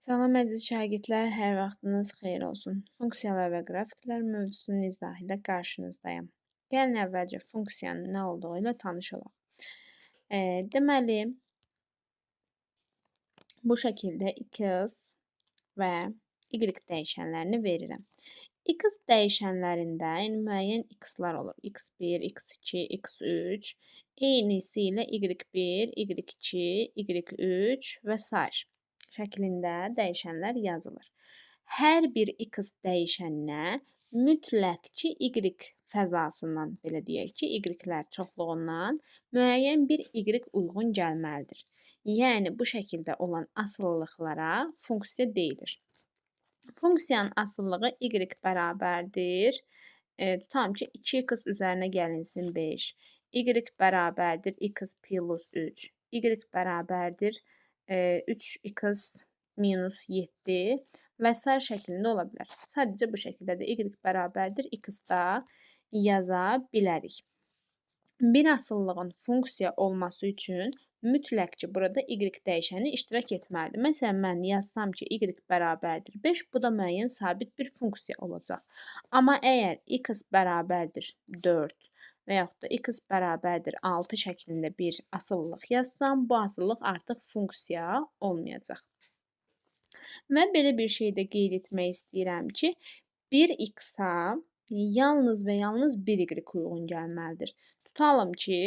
Salam əziz şagirdlər, hər vaxtınız xeyir olsun. Funksiyalar və qrafiklər mövzusunun izahı ilə qarşınızdayam. Gəlin əvvəlcə funksiyanın nə olduğu ilə tanış olaq. Deməli, bu şəkildə x və y dəyişənlərini verirəm. X dəyişənlərində, yəni müəyyən x-lar olur. x1, x2, x3, eynisi ilə y1, y2, y3 və sair şəklində dəyişənlər yazılır. Hər bir x dəyişəninə mütləq ki, y fəzasından, belə deyək ki, y-lər çoxluğundan müəyyən bir y uyğun gəlməlidir. Yəni, bu şəkildə olan asılılıqlara funksiya deyilir. Funksiyanın asılılığı y bərabərdir. Tutalım ki, 2x üzərinə gəlinsin 5, y bərabərdir x plus 3, y bərabərdir 3x minus 7 və sair şəklində ola bilər. Sadəcə bu şəkildə də y bərabərdir x da yaza bilərik. Bir asılılığın funksiya olması üçün mütləq ki, burada y dəyişəni iştirak etməlidir. Məsələn, mən yazsam ki, y bərabərdir 5, bu da müəyyən sabit bir funksiya olacaq. Amma əgər x bərabərdir 4 və yaxud da x bərabərdir 6 şəklində bir asılılıq yazsam, bu asılılıq artıq funksiya olmayacaq. Və belə bir şey də qeyd etmək istəyirəm ki, bir x-a yalnız və yalnız bir y uyğun gəlməlidir. Tutalım ki,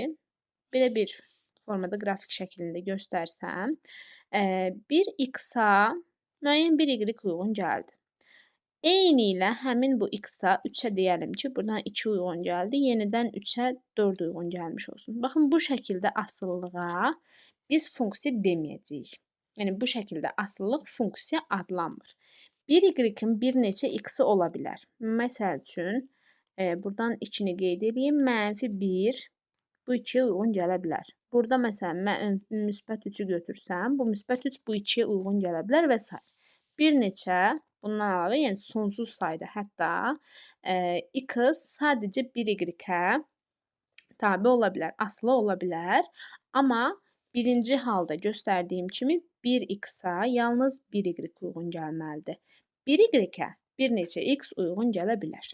belə bir formada qrafik şəklində göstərsəm, bir x-a müəyyən bir y uyğun gəldi. Eyni ilə həmin bu x-a 3-ə deyəlim ki, buradan 2 uyğun gəldi, yenidən 3-ə 4 uyğun gəlmiş olsun. Baxın, bu şəkildə asılılığa biz funksiya deməyəcəyik. Yəni, bu şəkildə asılılıq funksiya adlanmır. Bir y-in bir neçə x-i ola bilər. Məsəl üçün, buradan 2-ni qeyd edeyim. Mənfi 1 bu 2-yə uyğun gələ bilər. Burada, məsələn, mən müsbət 3-ü götürsəm, bu müsbət 3 bu 2-yə uyğun gələ bilər və s. Bir neçə, bundan əlavə, yəni sonsuz sayda hətta x sadəcə bir y-ə tabi ola bilər, asılı ola bilər. Amma birinci halda göstərdiyim kimi bir x-a yalnız bir y uyğun gəlməlidir. Bir y-ə bir neçə x uyğun gələ bilər.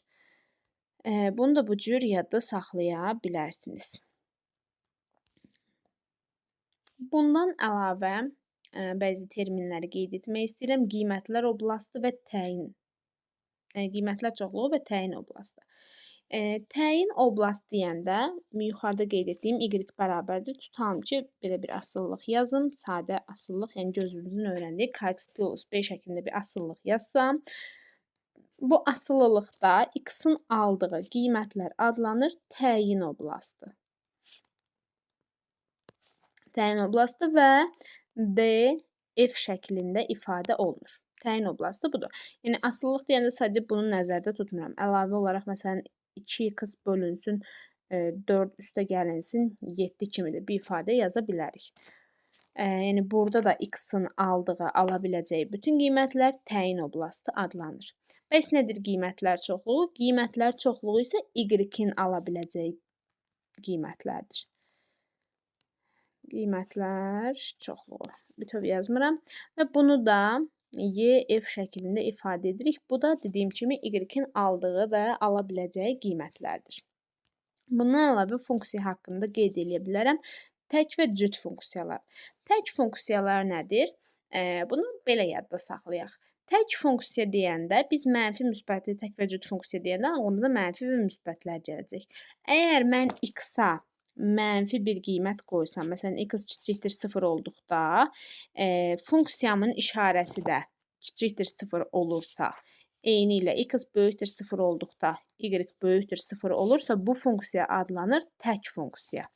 Bunu da bu cür yadda saxlaya bilərsiniz. Bundan əlavə bəzi terminləri qeyd etmək istəyirəm. Qiymətlər oblastı və təyin. Qiymətlər çoxluğu və təyin oblastı. Təyin oblast deyəndə yuxarıda qeyd etdiyim y bərabərdir. Tutalım ki, belə bir asılılıq yazım. Sadə asılılıq, yəni gözümüzün öyrəndiyi kx plus b şəklində bir asılılıq yazsam, bu asılılıqda x-in aldığı qiymətlər adlanır təyin oblastı. Təyin oblastı və D, F şəklində ifadə olunur. Təyin oblastı budur. Yəni, asılılıq deyəndə sadəcə bunu nəzərdə tutmuram. Əlavə olaraq, məsələn, 2x bölünsün, 4 üstə gəlinsin, 7 kimi də bir ifadə yaza bilərik. Yəni, burada da x-in aldığı, ala biləcəyi bütün qiymətlər təyin oblastı adlanır. Bəs nədir qiymətlər çoxluğu? Qiymətlər çoxluğu isə y-in ala biləcəyi qiymətlərdir. Qiymətlər çoxluğu. Bütöv yazmıram. Və bunu da Y, F şəklində ifadə edirik. Bu da dediyim kimi y-in aldığı və ala biləcəyi qiymətlərdir. Bundan əlavə funksiya haqqında qeyd eləyə bilərəm. Tək və cüt funksiyalar. Tək funksiyalar nədir? Bunu belə yadda saxlayaq. Tək funksiya deyəndə biz mənfi müsbətli tək və cüt funksiya deyəndə ağlımıza mənfi və müsbətlər gələcək. Əgər mən x-a mənfi bir qiymət qoysam, məsələn, x kiçikdir 0 olduqda, funksiyamın işarəsi də kiçikdir 0 olursa, eyni ilə x böyükdür 0 olduqda, y böyükdür 0 olursa, bu funksiya adlanır tək funksiya.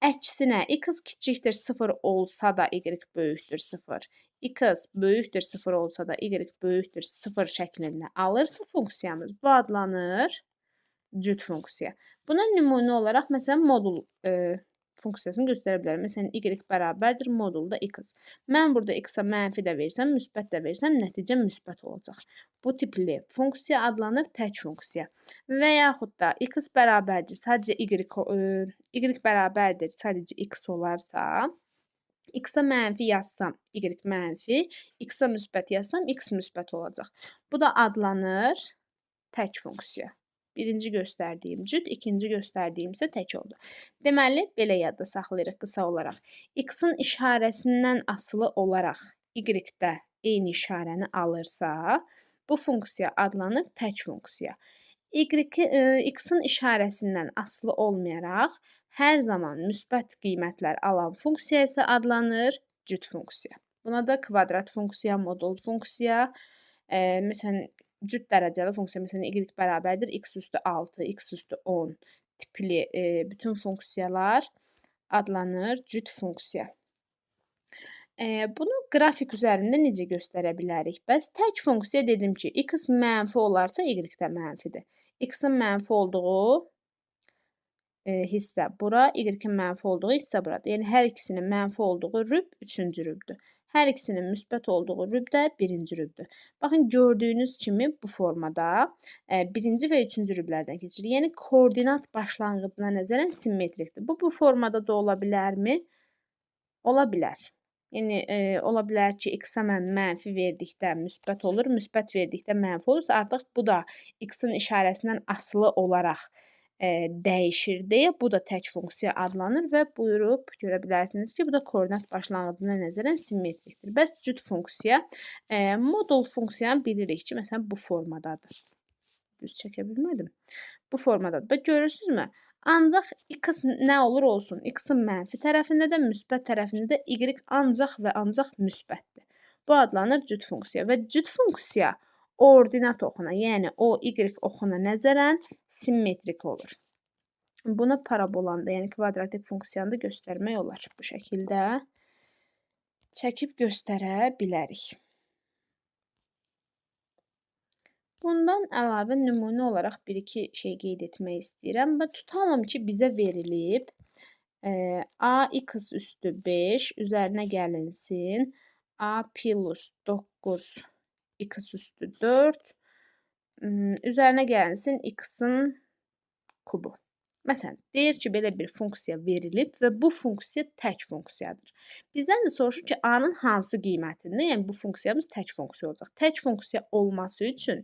Əksinə, x kiçikdir 0 olsa da y böyükdür 0, x böyükdür 0 olsa da y böyükdür 0 şəklində alırsa funksiyamız, bu adlanır cüt funksiya. Buna nümunə olaraq, məsələn, modul funksiyasını göstərə bilərəm. Məsələn, y bərabərdir modulda x. Mən burada x-a mənfi də versəm, müsbət də versəm, nəticə müsbət olacaq. Bu tipli funksiya adlanır tək funksiya. Və yaxud da x bərabərdir, sadəcə y bərabərdir, sadəcə x olarsa, X-a mənfi yazsam, Y mənfi, X-a müsbət yazsam, X müsbət olacaq. Bu da adlanır tək funksiya. Birinci göstərdiyim cüt, ikinci göstərdiyim isə tək oldu. Deməli, belə yadda saxlayırıq qısa olaraq. X-in işarəsindən asılı olaraq Y-də eyni işarəni alırsa, bu funksiya adlanır tək funksiya. X-in işarəsindən asılı olmayaraq, hər zaman müsbət qiymətlər alan funksiya isə adlanır cüt funksiya. Buna da kvadrat funksiya, modul funksiya, məsələn, cüt dərəcəli funksiya, məsələn, y bərabərdir x üstü 6, x üstü 10 tipli bütün funksiyalar adlanır cüt funksiya. Bunu qrafik üzərində necə göstərə bilərik? Bəs tək funksiya dedim ki, x mənfi olarsa, y də mənfidir. X-in mənfi olduğu hissə bura, y-in mənfi olduğu hissə buradır. Yəni, hər ikisinin mənfi olduğu rüb üçüncü rübdür. Hər ikisinin müsbət olduğu rüb də birinci rübdür. Baxın, gördüyünüz kimi bu formada birinci və üçüncü rüblərdən keçirir. Yəni, koordinat başlanğıcına nəzərən simmetrikdir. Bu formada da ola bilərmi? Ola bilər. Yəni, ola bilər ki, x-a mən mənfi verdikdə müsbət olur, müsbət verdikdə mənfi olursa, artıq bu da x-in işarəsindən asılı olaraq dəyişir deyə bu da tək funksiya adlanır və buyurub görə bilərsiniz ki, bu da koordinat başlanğıcına nəzərən simmetrikdir. Bəs cüt funksiya, modul funksiyanı bilirik ki, məsələn, bu formadadır. Düz çəkə bilmədim. Bu formadadır. Bax, görürsünüzmü? Ancaq x nə olur olsun, x-in mənfi tərəfində də, müsbət tərəfində də y ancaq və ancaq müsbətdir. Bu adlanır cüt funksiya və cüt funksiya ordinat oxuna, yəni o, y oxuna nəzərən simmetrik olur. Bunu parabolanda, yəni kvadratik funksiyanı da göstərmək olar. Bu şəkildə çəkib göstərə bilərik. Bundan əlavə nümunə olaraq bir-iki şey qeyd etmək istəyirəm. Və tutalım ki, bizə verilib ax üstü 5 üzərinə gəlinsin. A plus 9 x üstü 4 üzərinə gəlinsin x-in kubu. Məsələn, deyir ki, belə bir funksiya verilib və bu funksiya tək funksiyadır. Bizdən də soruşur ki, a-nın hansı qiymətində, yəni bu funksiyamız tək funksiya olacaq. Tək funksiya olması üçün,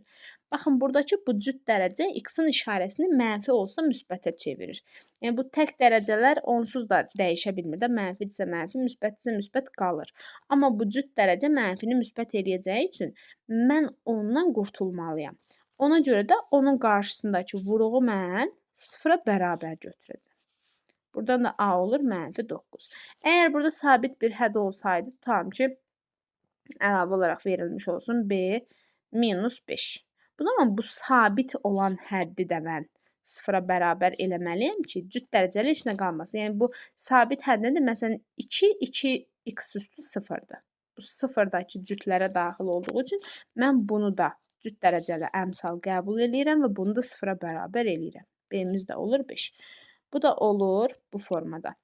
baxın, buradakı bu cüt dərəcə x-in işarəsini mənfi olsa müsbətə çevirir. Yəni, bu tək dərəcələr onsuz da dəyişə bilmir də, mənfidirsə mənfi, müsbətdirsə müsbət qalır. Amma bu cüt dərəcə mənfini müsbət eləyəcəyi üçün mən ondan qurtulmalıyam. Ona görə də onun qarşısındakı vuruğu mən sıfıra bərabər götürəcəm. Buradan da A olur mənfi 9. Əgər burada sabit bir hədd olsaydı, tutalım ki, əlavə olaraq verilmiş olsun B minus 5. Bu zaman bu sabit olan həddi də mən sıfıra bərabər eləməliyəm ki, cüt dərəcəli heç nə qalmasın. Yəni, bu sabit hədd nədir? Məsələn, 2, 2 x üstü 0-dır. Bu sıfırdakı cütlərə daxil olduğu üçün mən bunu da cüt dərəcəli əmsal qəbul eləyirəm və bunu da sıfıra bərabər eləyirəm. B-miz də olur 5. Bu da olur bu formada.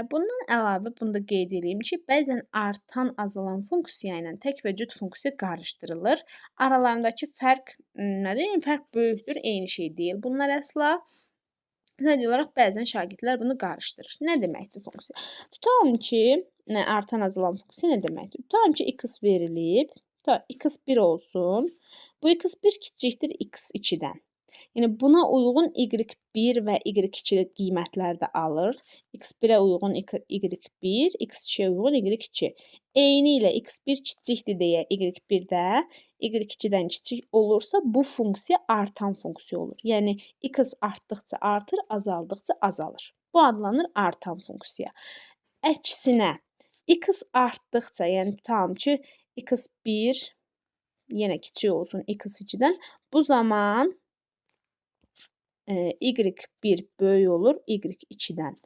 Bundan əlavə bunu da qeyd edeyim ki, bəzən artan azalan funksiya ilə tək və cüt funksiya qarışdırılır. Aralarındakı fərq nədir? Yəni, fərq böyükdür, eyni şey deyil bunlar əsla. Sadəcə olaraq bəzən şagirdlər bunu qarışdırır. Nə deməkdir funksiya? Tutalım ki, artan azalan funksiya nə deməkdir? Tutalım ki, x verilib, x1 olsun. Bu x1 kiçikdir x2-dən. Yəni, buna uyğun y1 və y2 qiymətlər də alır. x1-ə uyğun y1, x2-yə uyğun y2. Eyni ilə x1 kiçikdir deyə y1 də y2-dən kiçik olursa, bu funksiya artan funksiya olur. Yəni, x artdıqca artır, azaldıqca azalır. Bu adlanır artan funksiya. Əksinə, x artdıqca, yəni tutalım ki, x1 yenə kiçik olsun x2-dən, bu zaman y1 böyük olur y2-dən.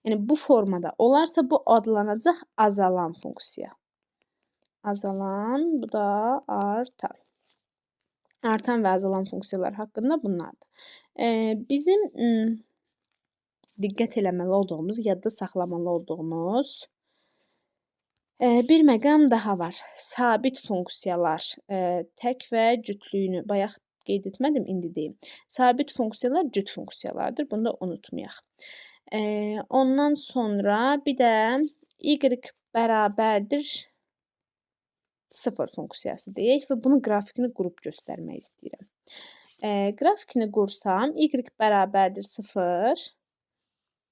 Yəni, bu formada olarsa, bu adlanacaq azalan funksiya. Azalan, bu da artan. Artan və azalan funksiyalar haqqında bunlardır. Bizim diqqət eləməli olduğumuz, yadda saxlamalı olduğumuz bir məqam daha var. Sabit funksiyalar, tək və cütlüyünü bayaq qeyd etmədim, indi deyim. Sabit funksiyalar cüt funksiyalardır. Bunu da unutmayaq. Ondan sonra bir də y bərabərdir 0 funksiyası deyək və bunun qrafikini qurub göstərmək istəyirəm. Qrafikini qursam, y bərabərdir 0,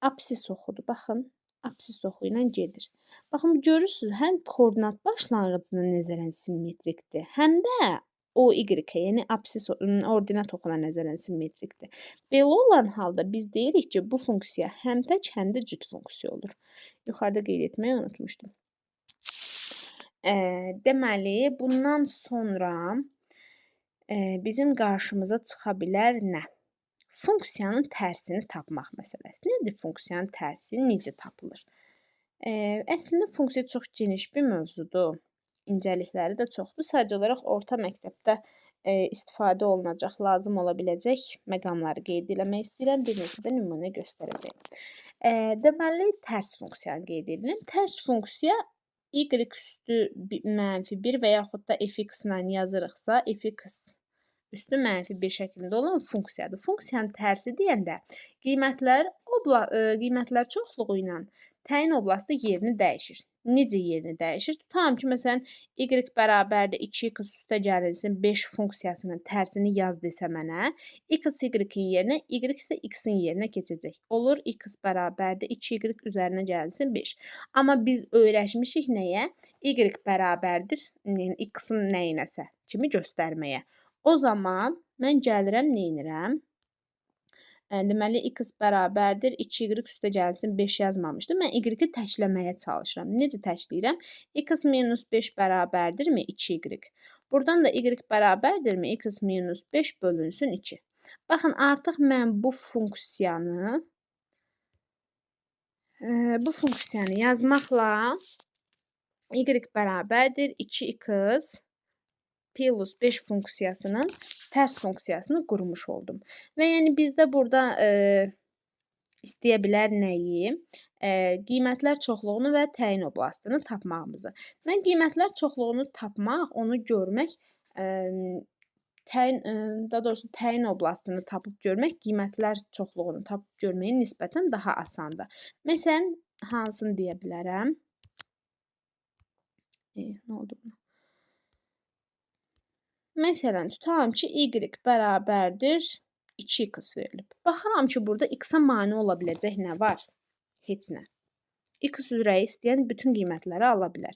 absis oxudur. Baxın, absis oxu ilə gedir. Baxın, görürsünüz, həm koordinat başlanğıcına nəzərən simmetrikdir, həm də OY, yəni absis ordinat oxuna nəzərən simmetrikdir. Belə olan halda biz deyirik ki, bu funksiya həm tək, həm də cüt funksiya olur. Yuxarıda qeyd etməyi unutmuşdum. Deməli, bundan sonra bizim qarşımıza çıxa bilər nə? Funksiyanın tərsini tapmaq məsələsi. Nədir funksiyanın tərsi? Necə tapılır? Əslində, funksiya çox geniş bir mövzudur. İncəlikləri də çoxdur. Sadəcə olaraq orta məktəbdə istifadə olunacaq, lazım ola biləcək məqamları qeyd eləmək istəyirəm. Bir neçə də nümunə göstərəcəyəm. Deməli, tərs funksiyanı qeyd edirəm. Tərs funksiya y üstü mənfi 1 və yaxud da fx ilə yazırıqsa, fx üstü mənfi 1 şəklində olan funksiyadır. Funksiyanın tərsi deyəndə qiymətlər çoxluğu ilə təyin oblastı yerini dəyişir. Necə yerini dəyişir? Tutalım ki, məsələn, y bərabərdir 2x üstə gəlinsin 5 funksiyasının tərsini yaz desə mənə, x y-in yerinə, y isə x-in yerinə keçəcək. Olur x bərabərdir 2y üzərinə gəlinsin 5. Amma biz öyrəşmişik nəyə? Y bərabərdir, yəni x-in nəyinəsə kimi göstərməyə. O zaman mən gəlirəm, neynirəm? Deməli, x bərabərdir 2y üstə gəlinsin 5 yazmamışdım. Mən y-i təkləməyə çalışıram. Necə təkləyirəm? X minus 5 bərabərdirmi 2y? Buradan da y bərabərdirmi x minus 5 bölünsün 2. Baxın, artıq mən bu funksiyanı yazmaqla y bərabərdir 2x plus 5 funksiyasının tərs funksiyasını qurmuş oldum. Və yəni bizdə burada istəyə bilər nəyi? Qiymətlər çoxluğunu və təyin oblastını tapmağımızı. Mən qiymətlər çoxluğunu tapmaq, onu görmək, daha doğrusu təyin oblastını tapıb görmək, qiymətlər çoxluğunu tapıb görməyin nisbətən daha asandır. Məsələn, hansını deyə bilərəm? Nə oldu buna? Məsələn, tutalım ki, y bərabərdir 2x verilib. Baxıram ki, burada x-a mane ola biləcək nə var? Heç nə. X ürəyi istəyən bütün qiymətləri ala bilər.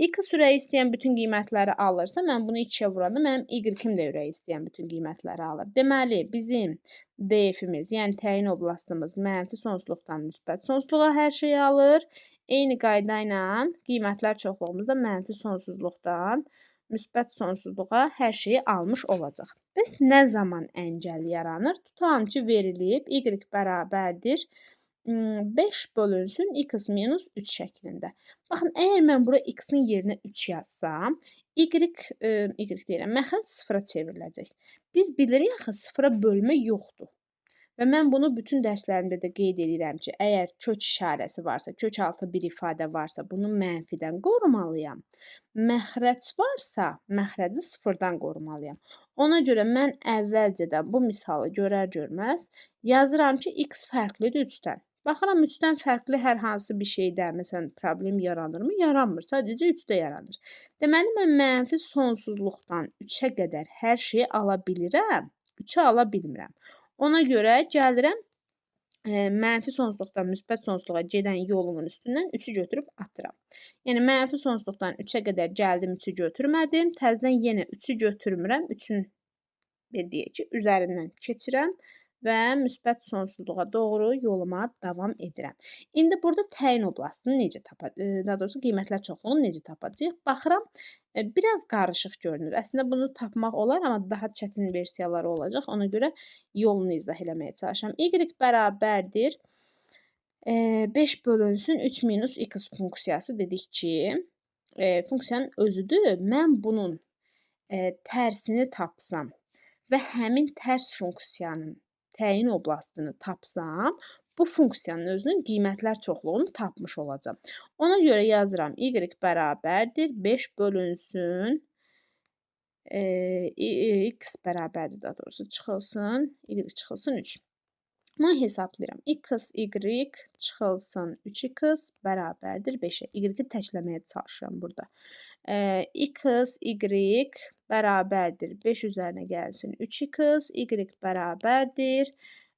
X ürəyi istəyən bütün qiymətləri alırsa, mən bunu 2-yə vuranda mənim y-im də ürəyi istəyən bütün qiymətləri alır. Deməli, bizim df-imiz, yəni təyin oblastımız mənfi sonsuzluqdan müsbət sonsuzluğa hər şeyi alır. Eyni qayda ilə qiymətlər çoxluğumuz da mənfi sonsuzluqdan müsbət sonsuzluğa hər şeyi almış olacaq. Bəs nə zaman əngəl yaranır? Tutalım ki, verilib y bərabərdir 5 bölünsün x minus 3 şəklində. Baxın, əgər mən bura x-in yerinə 3 yazsam, y deyirəm, məxrəc sıfıra çevriləcək. Biz bilirik axı, sıfıra bölmə yoxdur. Və mən bunu bütün dərslərimdə də qeyd edirəm ki, əgər kök işarəsi varsa, kök altı bir ifadə varsa, bunu mənfidən qorumalıyam. Məxrəc varsa, məxrəci sıfırdan qorumalıyam. Ona görə mən əvvəlcədən bu misalı görər görməz yazıram ki, x fərqlidir 3-dən. Baxıram, 3-dən fərqli hər hansı bir şeydə, məsələn, problem yaranırmı? Yaranmır. Sadəcə 3-də yaranır. Deməli, mən mənfi sonsuzluqdan 3-ə qədər hər şeyi ala bilirəm, 3-ü ala bilmirəm. Ona görə gəlirəm, mənfi sonsuzluqdan müsbət sonsuzluğa gedən yolumun üstündən 3-ü götürüb atıram. Yəni, mənfi sonsuzluqdan 3-ə qədər gəldim, 3-ü götürmədim. Təzədən yenə 3-ü götürmürəm. 3-ün, bir deyək ki, üzərindən keçirəm və müsbət sonsuzluğa doğru yoluma davam edirəm. İndi burada təyin oblastını necə tapacağıq, daha doğrusu qiymətlər çoxluğunu necə tapacağıq? Baxıram, biraz qarışıq görünür. Əslində bunu tapmaq olar, amma daha çətin versiyaları olacaq. Ona görə yolunu izah eləməyə çalışıram. Y bərabərdir 5 bölünsün 3 minus x funksiyası dedik ki, funksiyanın özüdür. Mən bunun tərsini tapsam və həmin tərs funksiyanın təyin oblastını tapsam, bu funksiyanın özünün qiymətlər çoxluğunu tapmış olacağam. Ona görə yazıram, y bərabərdir 5 bölünsün x bərabərdir, daha doğrusu çıxılsın, y çıxılsın 3. Bunu hesablayıram. X, Y çıxılsın 3x bərabərdir 5-ə. Y-i təkləməyə çalışıram burada. X, Y bərabərdir 5 üzərinə gəlsin 3x, Y bərabərdir.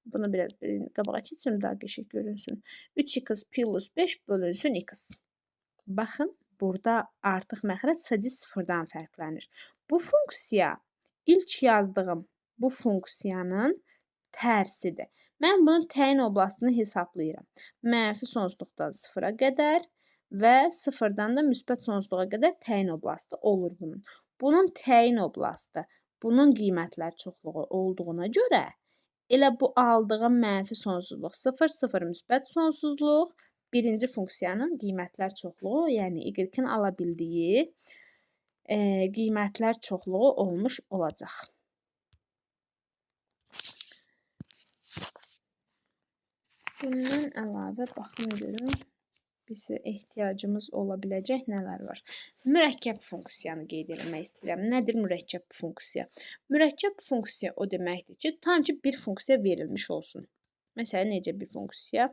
Bunu biraz qabağa keçirim, daha qəşəng görünsün. 3x plus 5 bölünsün x. Baxın, burada artıq məxrəc sadəcə sıfırdan fərqlənir. Bu funksiya ilk yazdığım bu funksiyanın tərsidir. Mən bunun təyin oblastını hesablayıram. Mənfi sonsuzluqdan sıfıra qədər və sıfırdan da müsbət sonsuzluğa qədər təyin oblastı olur bunun. Bunun təyin oblastı bunun qiymətlər çoxluğu olduğuna görə elə bu aldığım mənfi sonsuzluq 0, 0 müsbət sonsuzluq birinci funksiyanın qiymətlər çoxluğu, yəni y-in ala bildiyi qiymətlər çoxluğu olmuş olacaq. Bundan əlavə baxın görüm, bizə ehtiyacımız ola biləcək nələr var. Mürəkkəb funksiyanı qeyd eləmək istəyirəm. Nədir mürəkkəb funksiya? Mürəkkəb funksiya o deməkdir ki, tam ki bir funksiya verilmiş olsun. Məsələn, necə bir funksiya?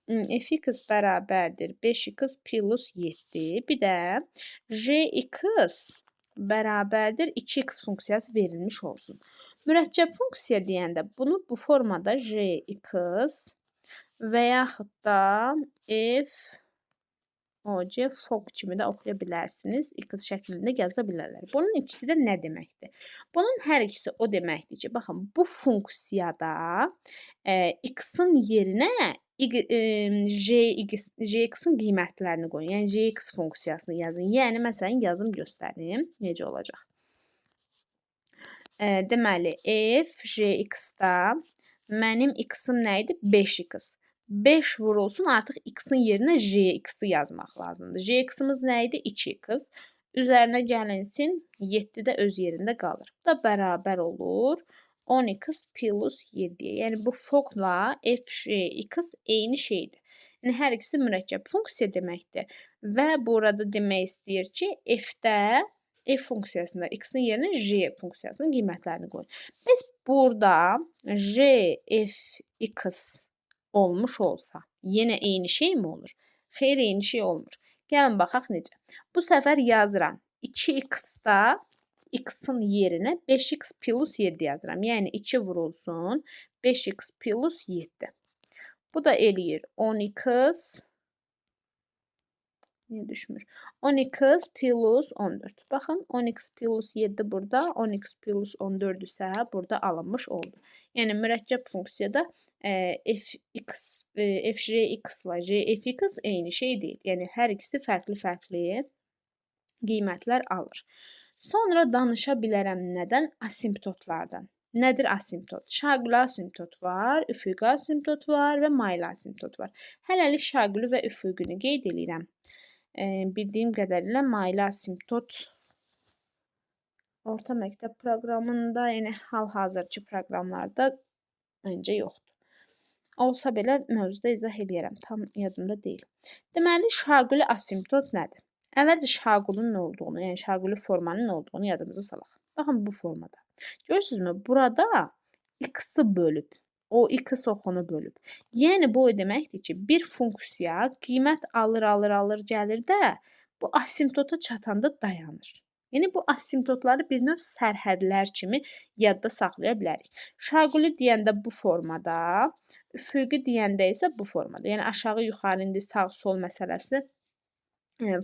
Fx bərabərdir 5x plus 7. Bir də gx bərabərdir 2x funksiyası verilmiş olsun. Mürəkkəb funksiya deyəndə bunu bu formada gx və yaxud da f, o, c, fog kimi də oxuya bilərsiniz. X şəklində yaza bilərlər. Bunun ikisi də nə deməkdir? Bunun hər ikisi o deməkdir ki, baxın, bu funksiyada x-in yerinə gx-in qiymətlərini qoyun. Yəni, gx funksiyasını yazın. Yəni, məsələn, yazım göstərim. Necə olacaq? Deməli, f gx-da mənim x-im nə idi? 5x. 5 vurulsun, artıq x-in yerinə gx-i yazmaq lazımdır. Gx-imiz nə idi? 2x. Üzərinə gəlinsin, 7 də öz yerində qalır. Bu da bərabər olur 10x plus 7-yə. Yəni, bu fokla fgx eyni şeydir. Yəni, hər ikisi mürəkkəb funksiya deməkdir. Və burada demək istəyir ki, f-də, f funksiyasında x-in yerinə g funksiyasının qiymətlərini qoyun. Biz burada g, f, x olmuş olsa, yenə eyni şey mi olur? Xeyr, eyni şey olmur. Gəlin baxaq necə. Bu səfər yazıram. 2x-da x-in yerinə 5x plus 7 yazıram. Yəni 2 vurulsun 5x plus 7. Bu da eləyir 10x. Niyə düşmür? 10x plus 14. Baxın, 10x plus 7 burada, 10x plus 14 isə burada alınmış oldu. Yəni, mürəkkəb funksiyada fx, fgx ilə gfx eyni şey deyil. Yəni, hər ikisi fərqli-fərqli qiymətlər alır. Sonra danışa bilərəm nədən? Asimptotlardan. Nədir asimptot? Şaquli asimptot var, üfüqi asimptot var və mail asimptot var. Hələlik şaquli və üfüqini qeyd eləyirəm. Bildiyim qədərilə mail asimptot orta məktəb proqramında, yəni hal-hazırki proqramlarda məncə yoxdur. Olsa belə mövzuda izah eləyərəm. Tam yadımda deyil. Deməli, şaquli asimptot nədir? Əvvəlcə şaqulun nə olduğunu, yəni şaquli formanın nə olduğunu yadımıza salaq. Baxın, bu formada. Görürsünüzmü? Burada x-i bölüb. O x oxunu bölüb. Yəni, bu o deməkdir ki, bir funksiya qiymət alır, alır, alır, gəlir də bu asimptota çatanda dayanır. Yəni, bu asimptotları bir növ sərhədlər kimi yadda saxlaya bilərik. Şaquli deyəndə bu formada, üfüqi deyəndə isə bu formada. Yəni, aşağı, yuxarı, indi sağ, sol məsələsi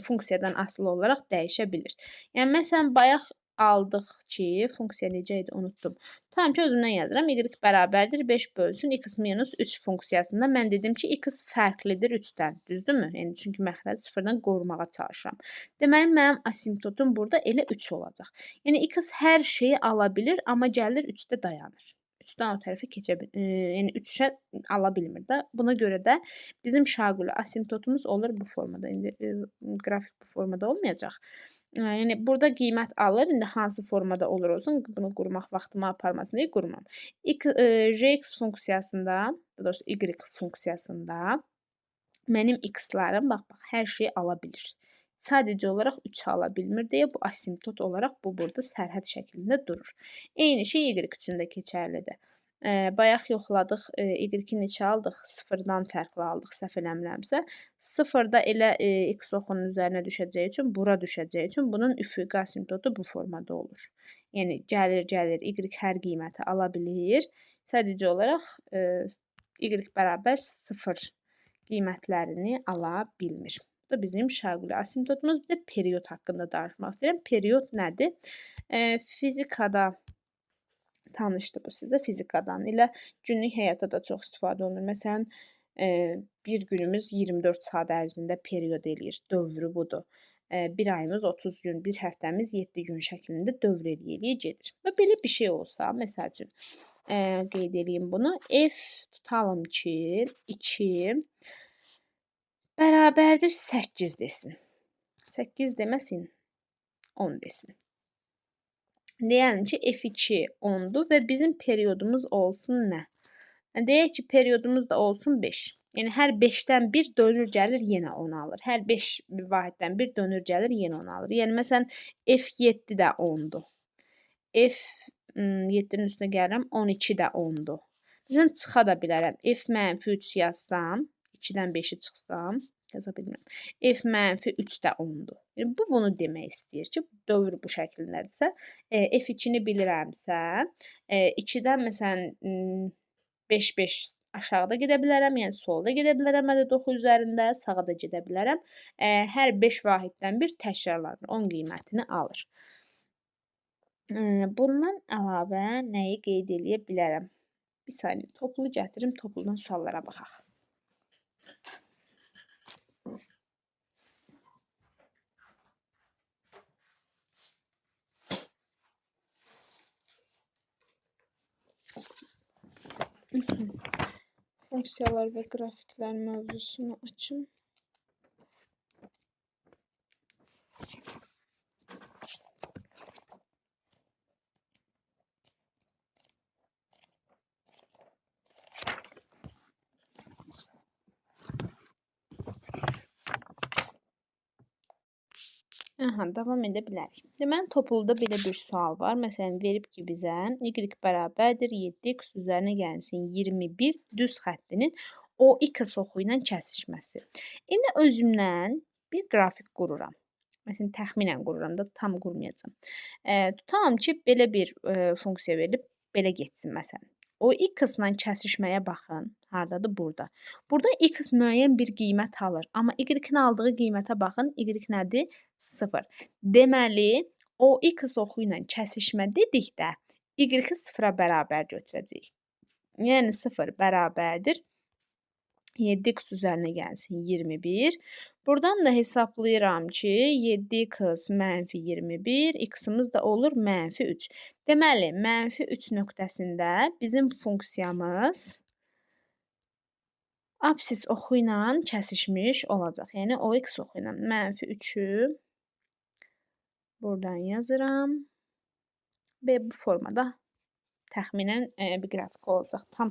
funksiyadan asılı olaraq dəyişə bilir. Yəni, məsələn, bayaq aldıq ki, funksiya necə idi, unutdum. Tam ki, özümdən yazıram. Y bərabərdir 5 bölsün x minus 3 funksiyasında mən dedim ki, x fərqlidir 3-dən. Düzdürmü? Yəni, çünki məxrəci sıfırdan qorumağa çalışıram. Deməli, mənim asimptotum burada elə 3 olacaq. Yəni, x hər şeyi ala bilir, amma gəlir 3-də dayanır. 3-dən o tərəfə keçə bilir, yəni 3-ə ala bilmir də. Buna görə də bizim şaquli asimptotumuz olur bu formada. İndi qrafik bu formada olmayacaq. Yəni, burada qiymət alır. İndi hansı formada olur olsun, bunu qurmaq vaxtımı aparmasın deyə qurmam. Gx funksiyasında, daha doğrusu y funksiyasında mənim x-larım, bax, hər şeyi ala bilir. Sadəcə olaraq 3 ala bilmir deyə bu asimptot olaraq bu burada sərhəd şəklində durur. Eyni şey y üçün də keçərlidir. Bayaq yoxladıq, y-i neçə aldıq? 0-dan fərqli aldıq, səhv eləmirəmsə. 0-da elə x oxunun üzərinə düşəcəyi üçün, bura düşəcəyi üçün bunun üfüqi asimptotu bu formada olur. Yəni, gəlir, gəlir, y hər qiyməti ala bilir. Sadəcə olaraq y bərabər 0 qiymətlərini ala bilmir. Bu da bizim şaquli asimptotumuz. Bir də period haqqında danışmaq istəyirəm. Period nədir? Fizikada tanışdı bu sizə, fizikadan. Elə günlük həyatda da çox istifadə olunur. Məsələn, bir günümüz 24 saat ərzində period eləyir. Dövrü budur. Bir ayımız 30 gün, bir həftəmiz 7 gün şəklində dövr eləyə gedir. Və belə bir şey olsa, məsəl üçün, qeyd eləyim bunu. F tutalım ki, 2 bərabərdir 8 desin. 8 deməsin, 10 desin. Deyəlim ki, F2 10-dur və bizim periodumuz olsun nə? Deyək ki, periodumuz da olsun 5. Yəni, hər 5-dən bir dönür gəlir, yenə 10 alır. Hər 5 vahiddən bir dönür gəlir, yenə 10 alır. Yəni, məsələn, F7 də 10-dur. F7-nin üstünə gəlirəm, 12 də 10-dur. Məsələn, çıxa da bilərəm. F mənfi 3 yazsam, 2-dən 5-i çıxsam, yaza bilmirəm. F mənfi 3 də 10-dur. Yəni, bu bunu demək istəyir ki, dövr bu şəklindədirsə, F2-ni bilirəmsə, 2-dən məsələn 5-5 aşağıda gedə bilərəm, yəni solda gedə bilərəm ədəd oxu üzərində, sağa da gedə bilərəm. Hər 5 vahiddən bir təkrarlanır, 10 qiymətini alır. Bundan əlavə nəyi qeyd eləyə bilərəm? Bir saniyə, toplu gətirim, topludan suallara baxaq. Funksiyalar və qrafiklər mövzusunu açın. Aha, davam edə bilərik. Deməli, topluda belə bir sual var. Məsələn, verib ki, bizə y bərabərdir 7x üzərinə gəlsin 21 düz xəttinin o x oxu ilə kəsişməsi. İndi özümdən bir qrafik qururam. Məsələn, təxminən qururam da, tam qurmayacağam. Tutalım ki, belə bir funksiya verilib, belə getsin məsələn. O x-la kəsişməyə baxın. Hardadır? Burada. Burada x müəyyən bir qiymət alır. Amma y-in aldığı qiymətə baxın. Y nədir? 0. Deməli, o x oxu ilə kəsişmə dedikdə y-i 0-a bərabər götürəcəyik. Yəni, 0 bərabərdir 7x üzərinə gəlsin 21. Buradan da hesablayıram ki, 7x mənfi 21, x-imiz də olur mənfi 3. Deməli, mənfi 3 nöqtəsində bizim funksiyamız absis oxu ilə kəsişmiş olacaq. Yəni, o x oxu ilə mənfi 3-ü buradan yazıram və bu formada təxminən bir qrafik olacaq. Tam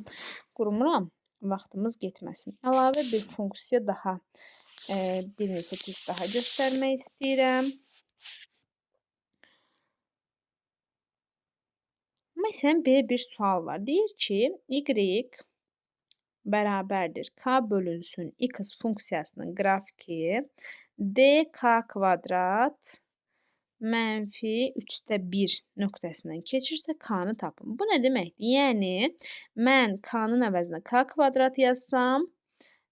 qurmuram, vaxtımız getməsin. Əlavə bir funksiya daha, bir neçə test daha göstərmək istəyirəm. Məsələn, belə bir sual var. Deyir ki, y bərabərdir k bölünsün x funksiyasının qrafiki dk kvadrat mənfi 3-də 1 nöqtəsindən keçirsə, k-nı tapın. Bu nə deməkdir? Yəni, mən k-nın əvəzinə k kvadrat yazsam,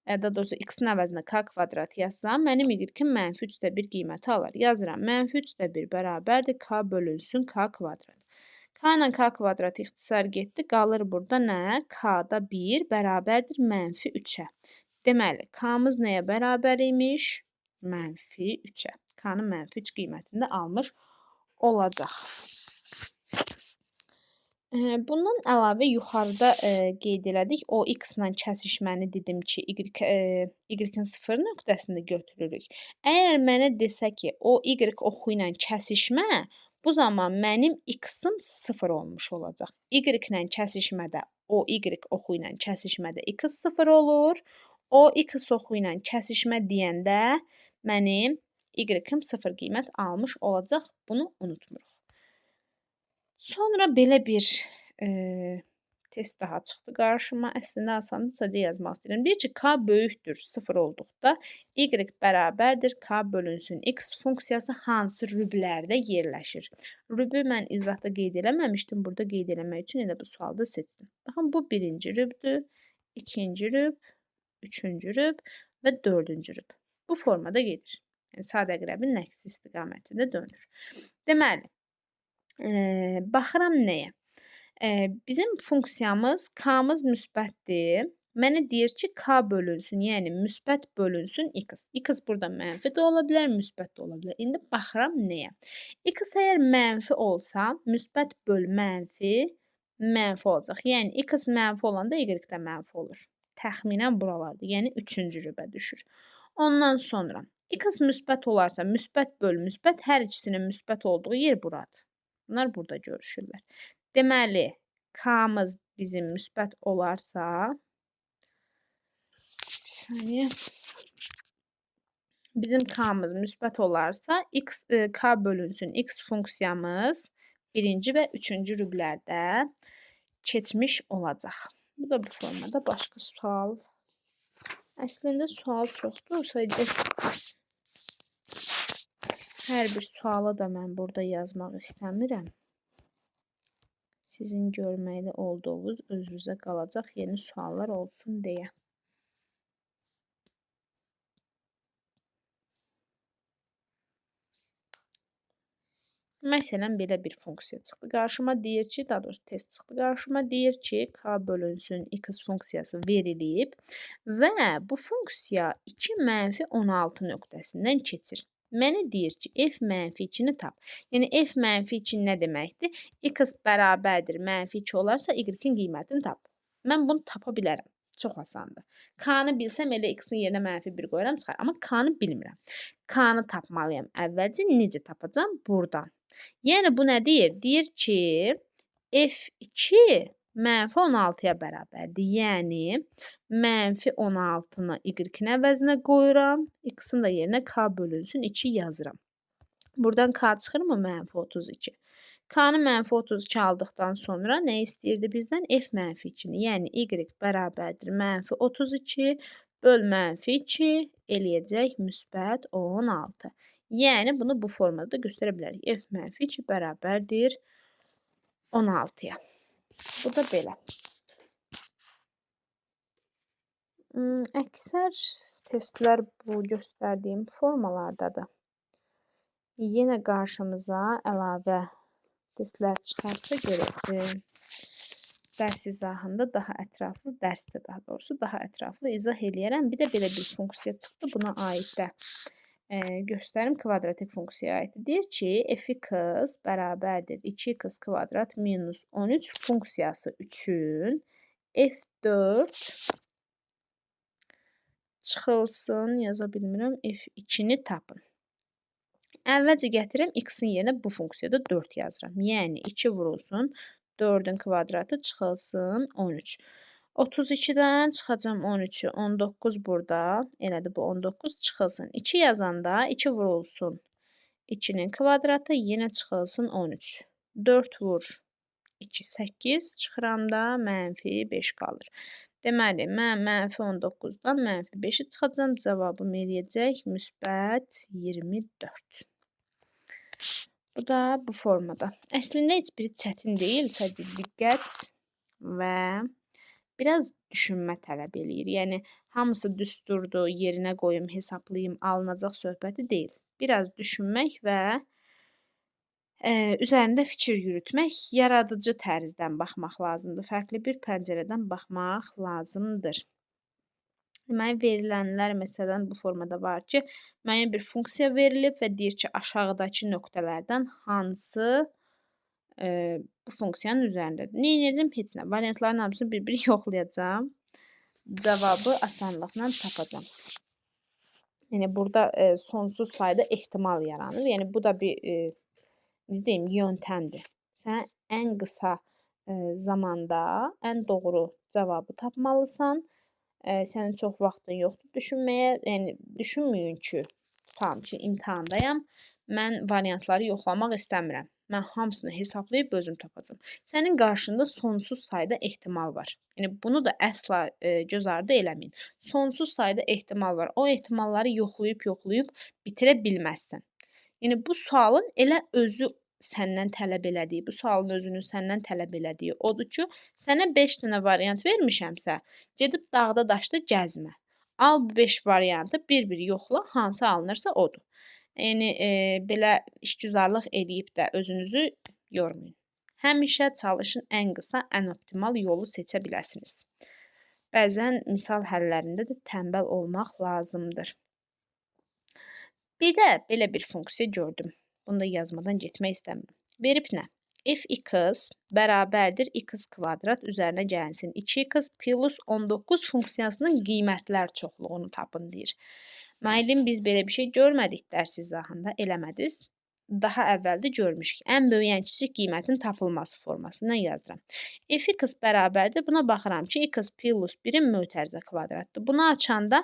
daha doğrusu x-in əvəzinə k kvadrat yazsam, mənim y-im mənfi 3-də 1 qiyməti alar. Yazıram, mənfi 3-də 1 bərabərdir k bölünsün k kvadrat. K ilə k kvadrat ixtisar getdi. Qalır burada nə? K-da 1 bərabərdir mənfi 3-ə. Deməli, k-mız nəyə bərabər imiş? Mənfi 3-ə. K-nın mənfi 3 qiymətini də almış olacaq. Bundan əlavə yuxarıda qeyd elədik. O x-la kəsişməni dedim ki, y-in 0 nöqtəsində götürürük. Əgər mənə desə ki, o y oxu ilə kəsişmə, bu zaman mənim x-im 0 olmuş olacaq. Y-ilə kəsişmədə, o y oxu ilə kəsişmədə x 0 olur. O x oxu ilə kəsişmə deyəndə mənim y-im 0 qiymət almış olacaq. Bunu unutmuruq. Sonra belə bir test daha çıxdı qarşıma. Əslində asandır, sadəcə yazmaq istəyirəm. Deyir ki, k böyükdür 0 olduqda y bərabərdir k bölünsün x funksiyası hansı rüblərdə yerləşir? Rübü mən izahda qeyd eləməmişdim. Burada qeyd eləmək üçün elə bu sualda seçdim. Baxın, bu birinci rübdür, ikinci rüb, üçüncü rüb və dördüncü rüb. Bu formada gedir. Yəni, sadə əqrəbin əksi istiqamətində dönür. Deməli, baxıram nəyə? Bizim funksiyamız k-mız müsbətdir. Mənə deyir ki, k bölünsün, yəni müsbət bölünsün x. X burada mənfi də ola bilər, müsbət də ola bilər. İndi baxıram nəyə? X əgər mənfi olsa, müsbət böl mənfi, mənfi olacaq. Yəni, x mənfi olanda y də mənfi olur. Təxminən buralarda, yəni 3-cü rübə düşür. Ondan sonra x müsbət olarsa, müsbət böl müsbət, hər ikisinin müsbət olduğu yer buradır. Bunlar burada görüşürlər. Deməli, k-mız bizim müsbət olarsa, bir saniyə, bizim k-mız müsbət olarsa, x, k bölünsün x funksiyamız birinci və üçüncü rüblərdə keçmiş olacaq. Bu da bu formada başqa sual. Əslində sual çoxdur, sadəcə hər bir sualı da mən burada yazmaq istəmirəm. Sizin görməkdə olduğunuz özünüzə qalacaq yeni suallar olsun deyə. Məsələn, belə bir funksiya çıxdı qarşıma. Deyir ki, daha doğrusu test çıxdı qarşıma. Deyir ki, k bölünsün x funksiyası verilib və bu funksiya 2 mənfi 16 nöqtəsindən keçir. Mənə deyir ki, f mənfi 2-ni tap. Yəni, f mənfi 2 nə deməkdir? X bərabərdir mənfi 2 olarsa, y-in qiymətini tap. Mən bunu tapa bilərəm. Çox asandır. K-nı bilsəm, elə x-in yerinə mənfi 1 qoyuram, çıxar. Amma K-nı bilmirəm. K-nı tapmalıyam. Əvvəlcə necə tapacam? Buradan. Yəni, bu nə deyir? Deyir ki, f2 mənfi 16-ya bərabərdir. Yəni, mənfi 16-nı y-in əvəzinə qoyuram. X-in də yerinə k bölünsün 2 yazıram. Buradan k çıxırmı? Mənfi 32. K-nı mənfi 32 aldıqdan sonra nə istəyirdi bizdən? F mənfi 2-ni. Yəni, y bərabərdir mənfi 32 böl mənfi 2 eləyəcək müsbət 16. Yəni, bunu bu formada da göstərə bilərik. F mənfi 2 bərabərdir 16-ya. Bu da belə. Əksər testlər bu göstərdiyim formalardadır. Yenə qarşımıza əlavə testlər çıxarsa görək. Dərs izahında daha ətraflı, dərsdə daha doğrusu daha ətraflı izah eləyərəm. Bir də belə bir funksiya çıxdı. Buna aid də göstərim, kvadratik funksiyaya aiddir. Deyir ki, fx bərabərdir 2x kvadrat minus 13 funksiyası üçün f4 çıxılsın, yaza bilmirəm, f2-ni tapın. Əvvəlcə gətirirəm, x-in yerinə bu funksiyada 4 yazıram. Yəni, 2 vurulsun, 4-ün kvadratı çıxılsın 13. 32-dən çıxacam 13-ü, 19 burada, elədir bu 19 çıxılsın. 2 yazanda 2 vurulsun, 2-nin kvadratı yenə çıxılsın 13. 4 vur 2, 8, çıxıram da mənfi 5 qalır. Deməli, mən mənfi 19-dan mənfi 5-i çıxacam, cavabım eləyəcək müsbət 24. Bu da bu formada. Əslində heç biri çətin deyil, sadəcə diqqət və biraz düşünmə tələb eləyir. Yəni, hamısı düsturdur, yerinə qoyum, hesablayım, alınacaq söhbəti deyil. Biraz düşünmək və üzərində fikir yürütmək, yaradıcı tərzdən baxmaq lazımdır. Fərqli bir pəncərədən baxmaq lazımdır. Deməli, verilənlər məsələn bu formada var ki, müəyyən bir funksiya verilib və deyir ki, aşağıdakı nöqtələrdən hansı bu funksiyanın üzərindədir. Nə edəcəm? Heç nə. Variantların hamısını bir-bir yoxlayacağam. Cavabı asanlıqla tapacağam. Yəni, burada sonsuz sayda ehtimal yaranır. Yəni, bu da bir biz deyim, yöntəmdir. Sən ən qısa zamanda ən doğru cavabı tapmalısan. Sənin çox vaxtın yoxdur düşünməyə. Yəni, düşünməyin ki, tutalım ki, imtahandayam. Mən variantları yoxlamaq istəmirəm. Mən hamısını hesablayıb özüm tapacam. Sənin qarşında sonsuz sayda ehtimal var. Yəni, bunu da əsla göz ardı eləməyin. Sonsuz sayda ehtimal var. O ehtimalları yoxlayıb bitirə bilməzsən. Yəni, bu sualın elə özü səndən tələb elədiyi, bu sualın özünün səndən tələb elədiyi odur ki, sənə 5 dənə variant vermişəmsə, gedib dağda daşda gəzmə. Al bu 5 variantı bir-bir yoxla, hansı alınırsa odur. Yəni, belə işgüzarlıq eləyib də özünüzü yormayın. Həmişə çalışın ən qısa, ən optimal yolu seçə biləsiniz. Bəzən misal həllərində də tənbəl olmaq lazımdır. Bir də belə bir funksiya gördüm. Bunu da yazmadan getmək istəmirəm. Verib nə? Fx bərabərdir x kvadrat üzərinə gəlsin 2x plus 19 funksiyasının qiymətlər çoxluğunu tapın deyir. Müəllim, biz belə bir şey görmədik dərs izahında, eləmədiniz. Daha əvvəldə görmüşük. Ən böyük, ən kiçik qiymətin tapılması formasından yazıram. Fx bərabərdir. Buna baxıram ki, x plus 1-in mötərizə kvadratdır. Bunu açanda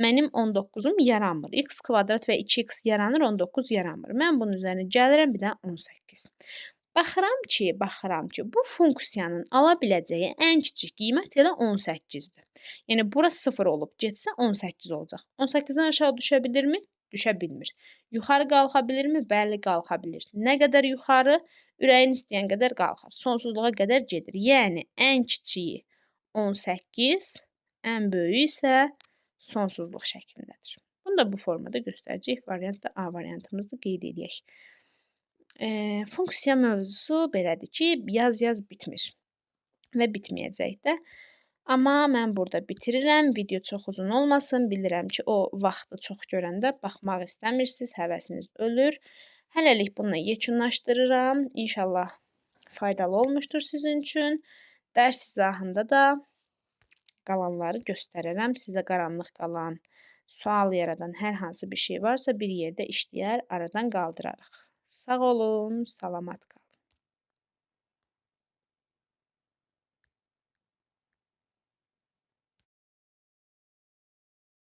mənim 19-um yaranmır. X kvadrat və 2x yaranır, 19 yaranmır. Mən bunun üzərinə gəlirəm bir də 18. Baxıram ki, bu funksiyanın ala biləcəyi ən kiçik qiymət elə 18-dir. Yəni, bura 0 olub getsə 18 olacaq. 18-dən aşağı düşə bilirmi? Düşə bilmir. Yuxarı qalxa bilirmi? Bəli, qalxa bilir. Nə qədər yuxarı? Ürəyin istəyən qədər qalxar. Sonsuzluğa qədər gedir. Yəni, ən kiçiyi 18, ən böyüyü isə sonsuzluq şəklindədir. Bunu da bu formada göstərəcək. Variant da A variantımızda qeyd edək. Funksiya mövzusu belədir ki, yaz-yaz bitmir və bitməyəcək də. Amma mən burada bitirirəm. Video çox uzun olmasın. Bilirəm ki, o vaxtı çox görəndə baxmaq istəmirsiniz, həvəsiniz ölür. Hələlik bununla yekunlaşdırıram. İnşallah faydalı olmuşdur sizin üçün. Dərs izahında da qalanları göstərərəm. Sizə qaranlıq qalan, sual yaradan hər hansı bir şey varsa bir yerdə işləyər, aradan qaldırarıq. Sağ olun, salamat qalın.